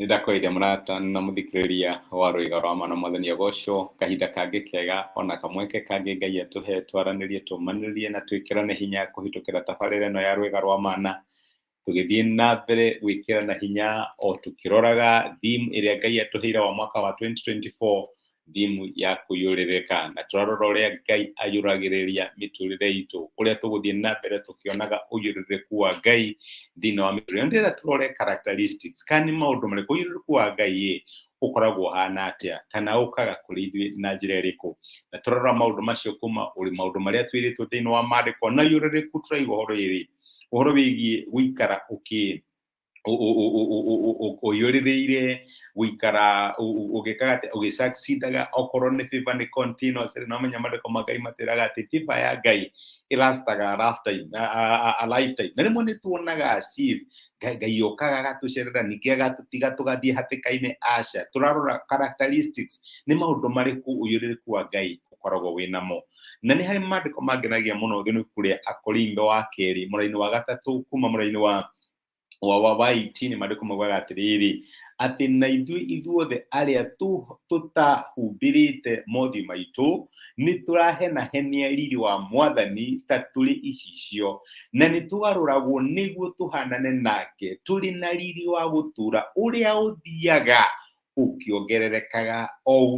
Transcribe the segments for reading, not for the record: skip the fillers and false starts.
Nĩndakũgeithia mũrata na mũthikĩrĩria wa Rwĩga rwa Mana, Mwathani agocwo. Kahinda kangĩ kega ona kamweke kangĩ Ngai atũhe twaranĩrie, tũmanĩrĩrie na twĩkĩrane hinya kũhĩtũkĩra tabarĩra ĩno ya Rwĩga rwa Mana, tũgĩthiĩ na mbere gwĩkĩrana hinya o tũkĩroraga theme ĩrĩa Ngai atũheire wa mwaka wa 2024, theme ya kũiyũrĩrĩka, na tũrarora ũrĩa Ngai aiyũragĩrĩria mĩtũrĩre itũ, ũrĩa tũgũthiĩ na mbere tũkĩonaga ũiyũrĩrĩku wa Ngai thĩinĩ wa mĩtũrĩre. Ndĩrenda tũrore characteristics, kana nĩ maũndũ marĩkũ ũiyũrĩrĩku wa Ngai ĩ ũkoragwo ũhana atĩa, kana ũkaga kũrĩ ithuĩ na njĩra ĩrĩkũ, na tũrarora maũndũ macio kuma ũrĩ maũndũ marĩa twĩrĩtwo thĩinĩ wa maandĩko. Na ũiyũrĩrĩku tũraigua ũhoro ĩrĩ ũhoro wĩgiĩ gũikara ũkĩ ũiyũrĩrĩire, gũikara ũgĩkaga atĩa, ũgĩsucceedaga. Okorwo nĩ favor, nĩ continuous. No menya maandĩko ma Ngai matwĩraga atĩ favor ya Ngai ĩlastaga a lifetime, a lifetime. Na rĩmwe nĩ tuonaga as if Ngai okaga agatũcerera, ningĩ agatũtiga tũgathiĩ hatĩka-inĩ. Aca, tũrarora characteristics, nĩ maũndũ marĩkũ ũiyũrĩrĩku wa Ngai ũkoragwo wĩ namo. Na nĩ harĩ maandĩko mangenagia mũno thĩinĩ ibuku rĩa Akorintho wa kerĩ, mũraini wa gatatũ, kuma mũraini wa 18. Maandĩko maugaga atĩrĩrĩ, atĩ na ithuĩ ithuothe arĩa tũtahumbĩrĩte mothiũ maitũ nĩ tũrahenahenia riri wa Mwathani ta tũrĩ icicio, na nĩ tũgarũragwo nĩguo tũhanane nake, tũrĩ na riri wa gũtũũra ũrĩa ũthiaga ũkĩongererekaga o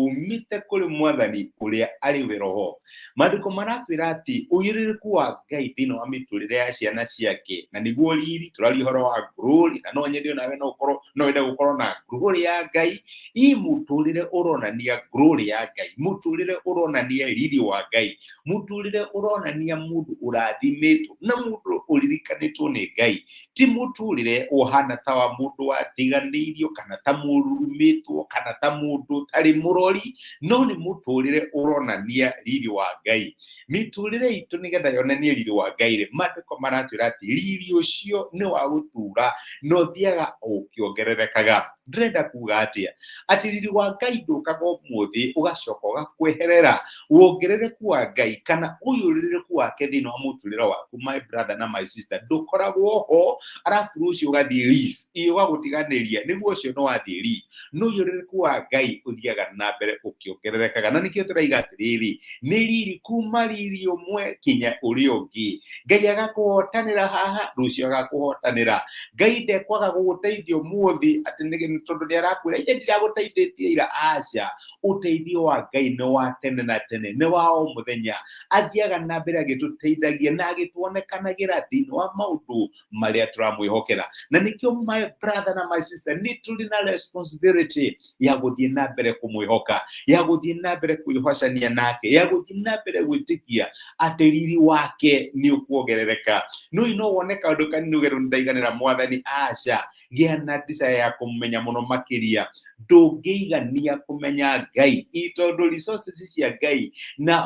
umĩte kũrĩ Mwathani ũrĩa arĩ we Roho. Maandĩko maratwĩra atĩ ũiyũrĩrĩku wa Ngai thĩinĩ wa mĩtũrĩre ya ciana ciake, na nĩguo riri, tũraria ũhoro wa glory, na no nyende onawe no ũkorwo no wende gũkorwo na glory ya Ngai. Ĩ mũtũrĩre ũronania glory ya Ngai, mũtũrĩre ũronania riri wa Ngai, mũtũrĩre ũronania mũndũ ũrathimĩtwo na mũndũ ũririkanĩtwo nĩ Ngai, ti mũtũrĩre ũhana ta wa mũndũ watiganĩirio, kana ta mũrurumĩtwo, kana ta mũndũ ũtarĩ mũrori, no nĩ mũtũrĩre ũronania riri wa Ngai. Mĩtũrĩre itũ nĩgetha yonanie riri wa Ngai rĩ, maandĩko maratwĩra atĩ riri ũcio nĩ wa gũtura na ũthiaga ũkĩongererekaga. Ndĩrenda kuga atĩa? Atĩ riri wa Ngai ndũkaga ũmũthĩ ũgacoka ũgakweherera. Wongerereku wa Ngai kana ũiyũrĩrĩku wake thĩinĩ wa mũtũrĩre waku, my brother na my sister, ndũkoragwo ho arabu rũciũ ũgathiĩ leave, ĩ ũgagũtiganĩria, nĩguo ũcio nĩ wathiĩ leave. No ũiyũrĩrĩku wa Ngai ũthiaga na mbere ũkĩongererekaga, na nĩkĩo tũraiga atĩrĩrĩ, nĩ riri kuma riri ũmwe kinya ũrĩa ũngĩ. Ngai agakũhotanĩra haha, rũciũ agakũhotanĩra. Ngai ndekwaga gũgũteithia ũmũthĩ atĩ tondũ nĩ arakwĩra ije ndiragũteithĩtie ira. Aca, ũteithio wa Ngai nĩ wa tene na tene, nĩ wa o mũthenya. Athiaga na mbere agĩtũteithagia na agĩtuonekanagĩra thĩinĩ wa maũndũ marĩa tũramwĩhokera. Na nĩkĩo, my brother na my sister, nĩ tũrĩ na responsibility ya gũthiĩ na mbere kũmwĩhoka, ya gũthiĩ na mbere kwĩhocania nake, ya gũthiĩ na mbere gwĩtĩkia atĩ riri wake nĩ ũkuongerereka. No no wone kaũndũ kanini uge, "Rĩu nĩndaiganĩra, Mwathani." Aca, gĩa na desire ya kũmũmenya mũno makĩria. Ndũngĩigania kũmenya Ngai, i tondũ resources cia Ngai na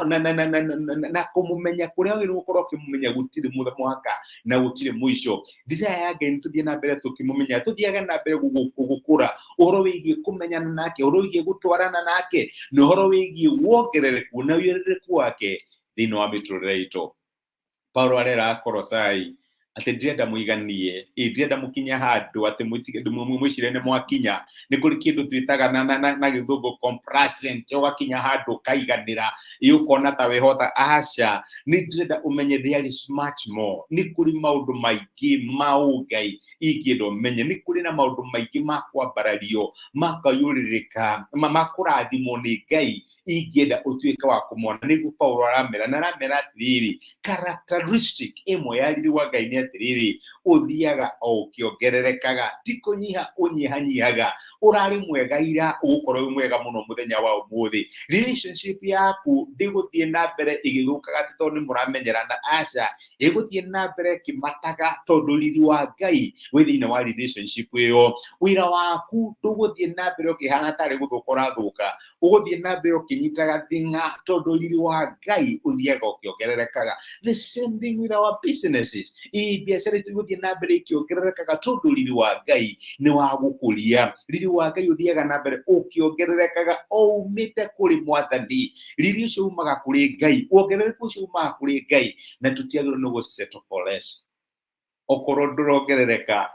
kũmũmenya kũrĩa wagĩrĩirwo gũkorwo ũkĩmũmenya gũtirĩ mũhaka na gũtirĩ mũico. Desire ya Ngai nĩ tũthiĩ na mbere tũkĩmũmenya, tũthiage na mbere gũkũra ũhoro wĩgiĩ kũmenyana nake, ũhoro wĩgiĩ gũtwarana nake, na ũhoro wĩgiĩ wongerereku na ũiyũrĩrĩku wake thĩinĩ wa mĩtũrĩre itũ. Paulo arera Akolosai atĩ ndirenda mũiganie, ĩ ndirenda mũkinye handũ atĩ mwĩcirie nĩ mwakinya. Nĩ kũrĩ kĩndũ twĩtaga na gĩthũngũ complacent, ũgakinya handũ ũkaiganĩra, ĩ ũkona ta wĩhota. Aca, nĩ ndĩrenda ũmenye there is much more. Nĩ kũrĩ maũndũ maingĩ ma ũngai ingĩenda ũmenye, nĩ kũrĩ na maũndũ maingĩ ma kwambarario, ma kũiyũrĩrĩka, ma kũrathimwo nĩ Ngai ingĩenda ũtuĩke wa kũmona. Nĩguo Paulo aramera, na aramera atĩrĩrĩ, characteristic ĩmwe ya riri wa Ngai nĩ atĩrĩrĩ, ũthiaga o ũkĩongererekaga, ti kũnyiha ũnyihanyihaga. Ũrarĩ mwega ira, ũgũkorwo wĩ mwega mũno mũthenya wa ũmũthĩ. Relationship yaku ndĩgũthiĩ na mbere ĩgĩthũkaga atĩ tondũ nĩ mũramenyerana. Aca, ĩgũthiĩ na mbere ĩkĩmataga tondũ riri wa Ngai wĩ thĩinĩ wa relationship ĩyo. Wĩra waku ndũgũthiĩ na mbere ũkĩhana tarĩ gũthũka ũrathũka, ũgũthiĩ na mbere ũkĩnyitaga thing'a tondũ riri wa Ngai ũthiaga ũkĩongererekaga. The same thing with our businesses, ĩ biacara itũ igũthiĩ na mbere ikĩongererekaga tondũ riri wa Ngai nĩ wa gũkũria. Riri wa Ngai ũthiaga na mbere ũkĩongererekaga o umĩte kũrĩ Mwathani. Riri ũcio umaga kũrĩ Ngai, wongerereku ũcio umaga kũrĩ Ngai, na tũtiagĩrĩirwo nĩ gũ settle for less. Okorwo ndũrongerereka,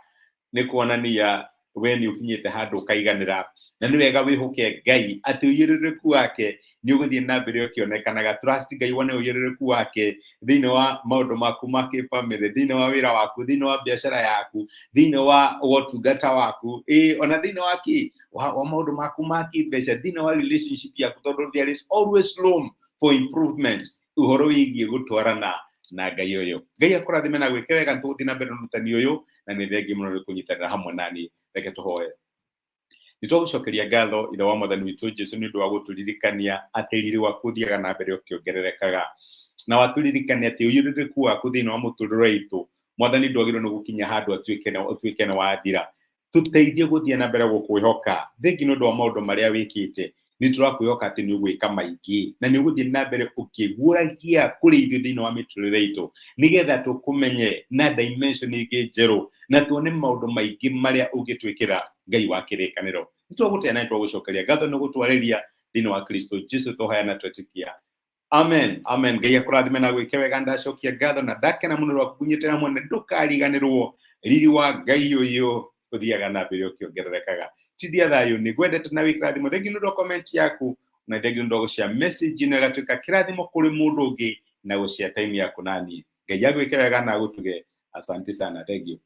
nĩ kuonania We nĩ ũkinyĩte handũ ũkaiganĩra, na nĩ wega wĩhoke Ngai atĩ ũiyũrĩrĩku wake nĩ ũgũthiĩ na mbere ũkĩonekanaga. Trust Ngai wone ũiyũrĩrĩku wake thĩinĩ wa maũndũ maku ma kĩbamĩrĩ, thĩinĩ wa wĩra waku, thĩinĩ wa biacara yaku, thĩinĩ wa ũtungata waku, ĩĩ, ona thĩinĩ wa kĩ wa maũndũ maku ma kĩmbeca, thĩinĩ wa relationship yaku, tondũ there is always room for improvement ũhoro wĩgiĩ gũtwarana na Ngai ũyũ. Ngai akũrathime na gwĩke wega. Nĩtũgũthiĩ na mbere na ũrutani ũyũ, na nĩ thengiũ mũno nĩ kũnyitanĩra hamwe nani. Reke tũhoe. Nĩ twagũcokeria ngatho, Ithe wa Mwathani witũ Jesu, nĩ ũndũ wa gũtũririkania atĩ riri waku ũthiaga na mbere ũkĩongererekaga, na watũririkania atĩ ũiyũrĩrĩku waku thĩinĩ wa mũtũrĩre witũ, Mwathani, ndwagĩrĩirwo nĩ gũkinya handũ atuĩke nĩ wathira. Tũteithie gũthiĩ na mbere gũkwĩhoka. Thengi nĩ ũndũ wa maũndũ marĩa wĩkĩte, nĩ tũrakwĩhoka atĩ nĩ ũgwĩka maingĩ na nĩ ũgũthiĩ na mbere ũkĩguũragia kũrĩ ithuĩ thĩinĩ wa mĩtũrĩre itũ, nĩgetha tũkũmenye na dimension ĩngĩ njerũ na tuone maũndũ maingĩ marĩa ũngĩtwĩkĩra. Ngai wa kĩrĩkanĩro, nĩ twagũtĩa na nĩ twagũcokeria ngatho nĩ gũtwarĩria. Thĩinĩ wa Kristo Jesu tũhaya na twetĩkia, amen, amen. Ngai akũrathime na gwĩke wega. Ndacokia ngatho na ndakena mũno rwa kũnyitĩra hamwe, na ndũkariganĩrwo riri wa Ngai ũyũ ũthiaga na mbere ũkĩongererekaga. Tindia thayũ, nĩ ngwendete na wĩ kĩrathimo. Thengi nĩ ũndũ wa comment yaku, na thengi nĩ ũndũ wa gũshare message ĩno ĩgatuĩka kĩrathimo kũrĩ mũndũ ũngĩ, na gũshare time yaku naniĩ. Ngai agwĩke wega na agũtuge. Asante sana, thank you.